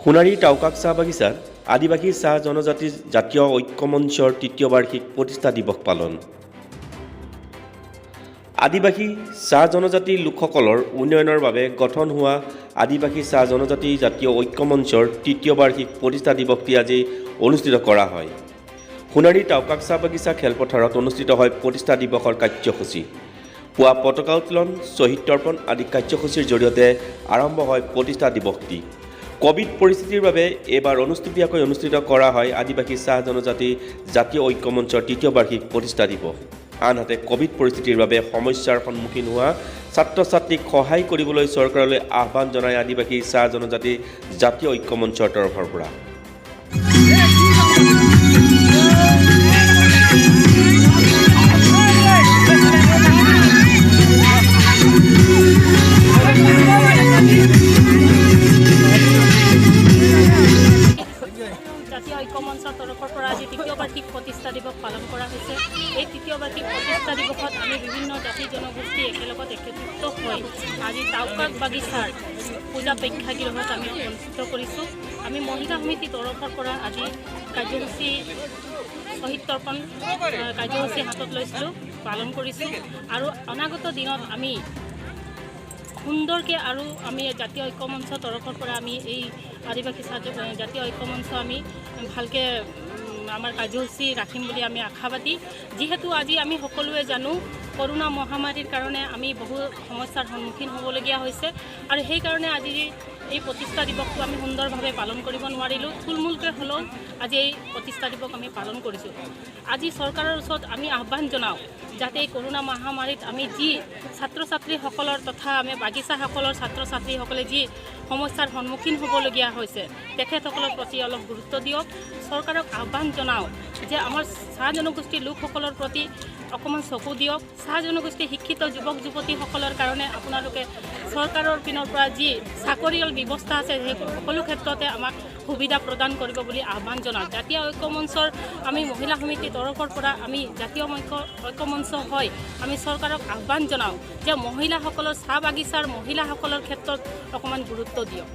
সোণাৰী টাউকাক চাহ বাগিচাত আদিবাসী চাহ জনজাতি জাতীয় ঐক্য মঞ্চৰ তৃতীয় বাৰ্ষিক প্ৰতিষ্ঠা দিৱস পালন। আদিবাসী চাহ জনজাতিৰ লোকসকলৰ উন্নয়নৰ বাবে গঠন হোৱা আদিবাসী চাহ জনজাতি জাতীয় ঐক্য মঞ্চৰ তৃতীয় বাৰ্ষিক প্ৰতিষ্ঠা দিৱসটি আজি অনুষ্ঠিত কৰা হয়। সোণাৰী টাউকাক চাহ বাগিচা খেলপথাৰত অনুষ্ঠিত হয় প্ৰতিষ্ঠা দিৱসৰ কাৰ্যসূচী। পুৱা পতাকা উত্তোলন, শ্বহীদ তৰ্পণ আদি কাৰ্যসূচীৰ জৰিয়তে আৰম্ভ হয় প্ৰতিষ্ঠা দিৱসটি। ক'ভিড পৰিস্থিতিৰ বাবে এইবাৰ অনুষ্টুপীয়াকৈ অনুষ্ঠিত কৰা হয় আদিবাসী চাহ জনজাতি জাতীয় ঐক্য মঞ্চৰ তৃতীয় বাৰ্ষিক প্ৰতিষ্ঠা দিৱস। আনহাতে, ক'ভিড পৰিস্থিতিৰ বাবে সমস্যাৰ সন্মুখীন হোৱা ছাত্ৰ ছাত্ৰীক সহায় কৰিবলৈ চৰকাৰলৈ আহ্বান জনায় আদিবাসী চাহ জনজাতি জাতীয় ঐক্য মঞ্চৰ তৰফৰ পৰা। জাতীয় ঐক্য মঞ্চৰ তৰফৰ পৰা আজি তৃতীয় বাৰ্ষিক প্ৰতিষ্ঠা দিৱস পালন কৰা হৈছে। এই তৃতীয় বাৰ্ষিক প্ৰতিষ্ঠা দিৱসত আমি বিভিন্ন জাতি জনগোষ্ঠী একেলগত একত্ৰিত হৈ আজি টাউকাক বাগিচাৰ পূজা প্ৰেক্ষাগৃহত আমি অনুষ্ঠিত কৰিছোঁ। আমি মহিলা সমিতিৰ তৰফৰ পৰা আজি কাৰ্যসূচী শ্বহীদ তৰ্পণ কাৰ্যসূচী হাতত লৈছিলোঁ, পালন কৰিছোঁ আৰু অনাগত দিনত আমি সুন্দৰকৈ আৰু আমি জাতীয় ঐক্য মঞ্চৰ তৰফৰ পৰা আমি এই আদিবাসী চাহ জাতীয় ঐক্য মঞ্চ আমি ভালকৈ আমাৰ কাৰ্যসূচী ৰাখিম বুলি আমি আশাবাদী। যিহেতু আজি আমি সকলোৱে জানো, কৰোণা মহামাৰীৰ কাৰণে আমি বহু সমস্যাৰ সন্মুখীন হ'বলগীয়া হৈছে আৰু সেইকাৰণে আজি এই প্ৰতিষ্ঠা দিৱসটো আমি সুন্দৰভাৱে পালন কৰিব নোৱাৰিলোঁ। থুলমূলকৈ হ'লেও আজি এই প্ৰতিষ্ঠা দিৱস আমি পালন কৰিছোঁ। আজি চৰকাৰৰ ওচৰত আমি আহ্বান জনাওঁ যাতে এই কৰোণা মহামাৰীত আমি যি ছাত্ৰ ছাত্ৰীসকলৰ তথা আমি বাগিচাসকলৰ ছাত্ৰ ছাত্ৰীসকলে যি সমস্যাৰ সন্মুখীন হ'বলগীয়া হৈছে, তেখেতসকলৰ প্ৰতি অলপ গুৰুত্ব দিয়ক। চৰকাৰক আহ্বান জনাওঁ যে আমাৰ চাহ জনগোষ্ঠীৰ লোকসকলৰ প্ৰতি অকণমান চকু দিয়ক। চাহ জনগোষ্ঠীৰ শিক্ষিত যুৱক যুৱতীসকলৰ কাৰণে আপোনালোকে চৰকাৰৰ পিনৰ পৰা যি চাকৰিয়াল ব্যৱস্থা আছে, সেই সকলো ক্ষেত্ৰতে আমাক সুবিধা প্ৰদান কৰিব বুলি আহ্বান জনাওঁ। জাতীয় ঐক্য মঞ্চৰ আমি মহিলা সমিতিৰ তৰফৰ পৰা আমি জাতীয় ঐক্য মঞ্চ হৈ আমি চৰকাৰক আহ্বান জনাওঁ যে মহিলাসকলৰ, চাহ বাগিচাৰ মহিলাসকলৰ ক্ষেত্ৰত অকণমান গুৰুত্ব দিয়ক।